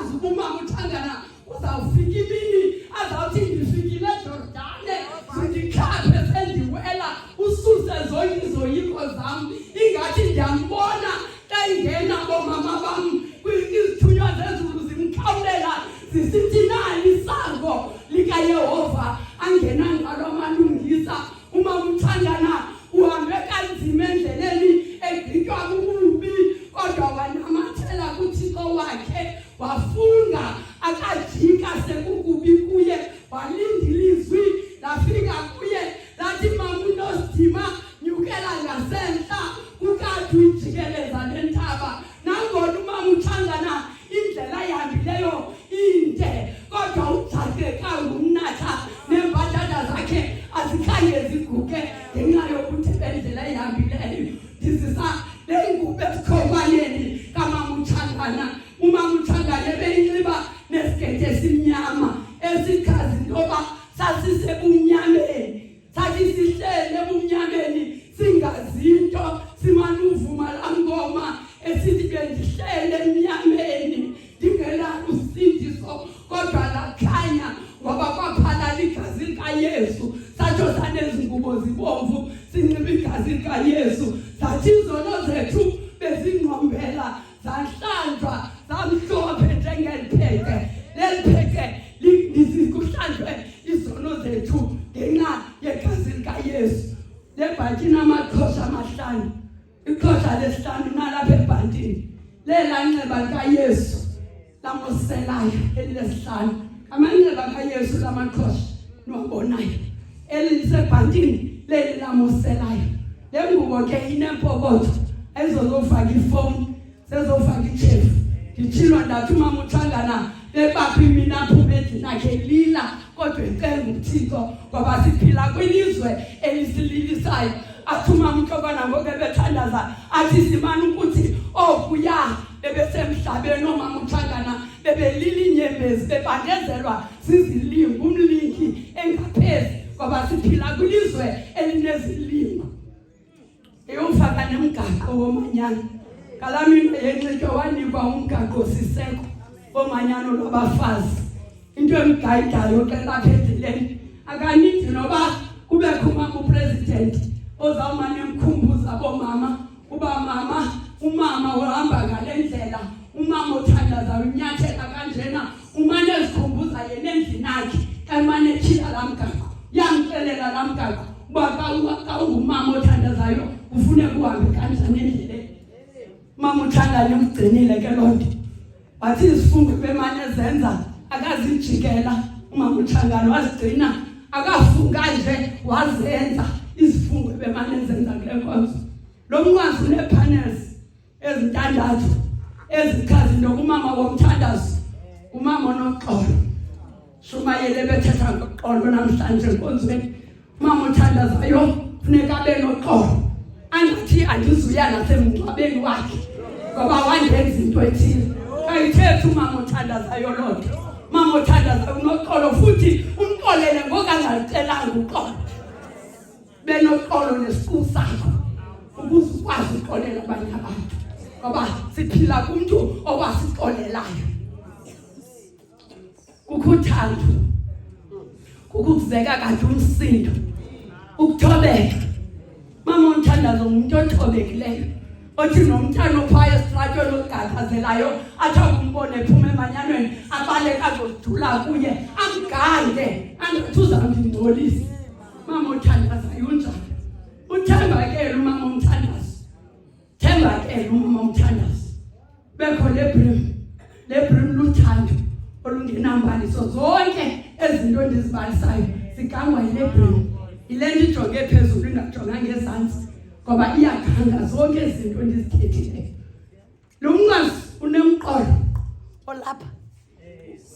Bendiyazi uba umama uTshangana uzawufika imini azawuthi ndifikile eJordane, zindikhaphe sendiwela, ususe zonke izoyiko zam. Ingathi ndiyambona xa ingena boomama bam, izithunywa zezulu zimkhawulela zisithi nali isango likaYehova angena ngalo amalungisa. Umama uTshangana uhambe kanzima endleleni egqitywa bububi, kodwa wanamathela kuThixo wakhe, wafunga akajika sekukubi kuye, walinda ilizwi lafika kuye lathi, mama uNosidima, nyukela ngasentla kukade uyijikeleza le ntaba. Nangona umama uTshangana indlela ihambileyo inde, kodwa ujaqekanga umnatha, neembadada zakhe azikhange ziguge ngenxa yokuthi bendlela ihambileyo. Ndizisa le ngubo esikhokwaneni kamama uTshangana. Umama uTshangana ebeyinxiba nesigede esimnyama esichaza into yoba sasisebumnyameni, sathi sihlele ebumnyameni singazinto, simane uvuma laa ngoma esithi bendihlele emnyameni ndingenalo usindiso, kodwa lakhanya ngoba kwaphalala igazi likaYesu. Satsho sanezi ngubo zibomvu sinxiba igazi likaYesu, sathi izono zethu bezingqombela zahlanjwa zamhlophe njengelipheke. Leli pheke kuhlanjwe izono zethu ngenxa yegazi likaYesu. Le bhatyi inamaqhosha amahlanu. Iqhosha lesihlanu nalapha ebhantini lela nxeba likaYesu lamoselayo elilesihlanu. Amanxeba kaYesu lamaqhosha niwabonayo, eli lisebhantini leli lamoselayo. Le ngubo ke inempokotho ezozofaka ifowuni, sezofaka itshefu. Nditshilo ndathi umama uTshangana bebaphi mina aphume endlini akhe lila, kodwa ecenga uThixo ngoba siphila kwilizwe elisililisayo. Athi umama uNtlokwana ngoku ebethandaza athi simane ukuthi okuya bebesemhlabeni oomama uTshangana bebelila iinyembezi, bebandezelwa zizilingo, umlingi engaphezi, ngoba siphila kwilizwe elinezilingo. Eyomfaka nemgaqo womanyano ngalaa mini yenxitywa, wanikwa umgaqo siseko womanyano lwabafazi. Into emgayidayo xa elapha endleleni, akanidi noba kubekho umama upresident ozawumane emkhumbuza boomama uba mama, umama uhamba ngale ndlela, umama othandazayo unyathela kanjena. Umane ezikhumbuza yena endlini akhe xa emane etyhila laa mgaqo, yamxelela laa mgaqo uba xa ungumama othandazayo kufuneka uhambe kanjani endleleni. Mama uthandane umgcinile ke loo nto, wathi izifungo bemane ezenza akazijikela. Umama uTshangane wazigcina, akafunga nje, wazenza izifungo ebemane ezenza kule nkonzo. Lo mnqwazi unee-panels ezintandathu ezichaza into kumama womthandazo, umama onoxolo. Shumayele bethetha ngoxolo namhlanje enkonzweni. Umama othandazayo funeka abe noxolo, angathi andizuya nasemngcwabeni wakhe ngoba wandenza into ethile. Ayithethi umama othandazayo loo nto. Umama othandazayo unoxolo, futhi umxolele ngoku angalucelanga uxolo. Benoxolo nesiqu sakho ukuze ukwazi uxolela abanye abantu, ngoba siphila kumntu owasixolelayo. Kukho uthando, kukho ukuzeka kade umsindo, ukuthobeka. Mama omthandazo ngumntu othobekileyo othi nomntana ophaya esitratweni ogqathazelayo athi akumbone ephuma emanyanweni abaleke azodula kuye, amgange, angathi uzawundingcolisa. Mama othandazayo unjani? Uthembakele umama omthandazo, thembakele umama omthandazo. Bekho le brim, le brim luthando olungenambaliso. Zonke ezinto ndizibalisayo zigangwa yile brim, yile nto ijonge phezulu ingajonga ngezantsi, ngoba iyaganga zonke ezi zinto ndizithethileyo. Lo mnqwazi unemqolo olapha,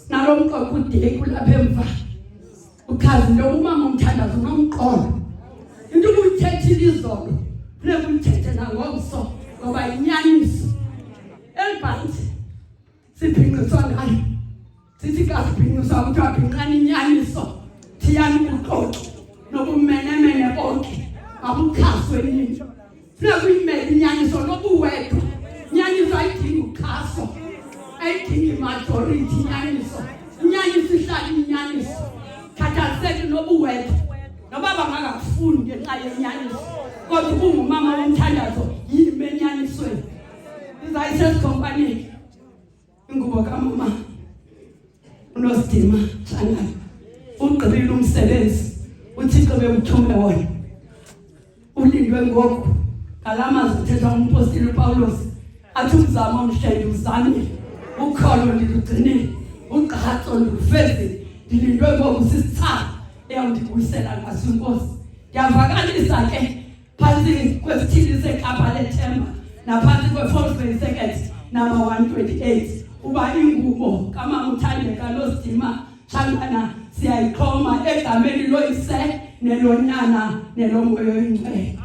nalo mqolo udeki ulapha emva, uchaza into yoba umama umthandazo unomqolo. Into ubuyithethile izolo funeka uyithethe nangomso, ngoba yinyaniso. Eli bhanti sibhinqiswa ngayo, sithi xa sibhinqiswa kuthiwa bhinqani inyaniso, thiyani ubuxoki nobumenemene bonke, mabuchaswe nini. Funeka uyimele inyaniso nobuwedwa. Inyaniso ayidingi uxhaso. Ayidingi majority inyaniso. Inyaniso ihlala inyaniso. Khathaliseki nobuwedwa. Noba bangangakufuni ngenxa yenyaniso. Kodwa ubungumama womthandazo yime enyanisweni. Izayise esikhompaneni. Ingubo kamama uNosidima Tshangana ugqibile umsebenzi uThixo bemthume wona. Ulindwe ngoku ngala mazwi athethwa ngumpostile uPawulos athi umzamo omhle ndiwuzamile, ukholo ndilugcinile, ugqatso ndilufezile, ndilindwe ngoku sisithsaba eyawundibuyisela ngaso iNkosi. Ndiyavakalisa ke phantsi kwesithili seKapa leThemba naphantsi kweFalls Bay Circuit number 128 uba ingubo kamama uThandeka Nosidima Tshangana siyayixhoma egameni loyise nelonyana nelomoya oyingcwele.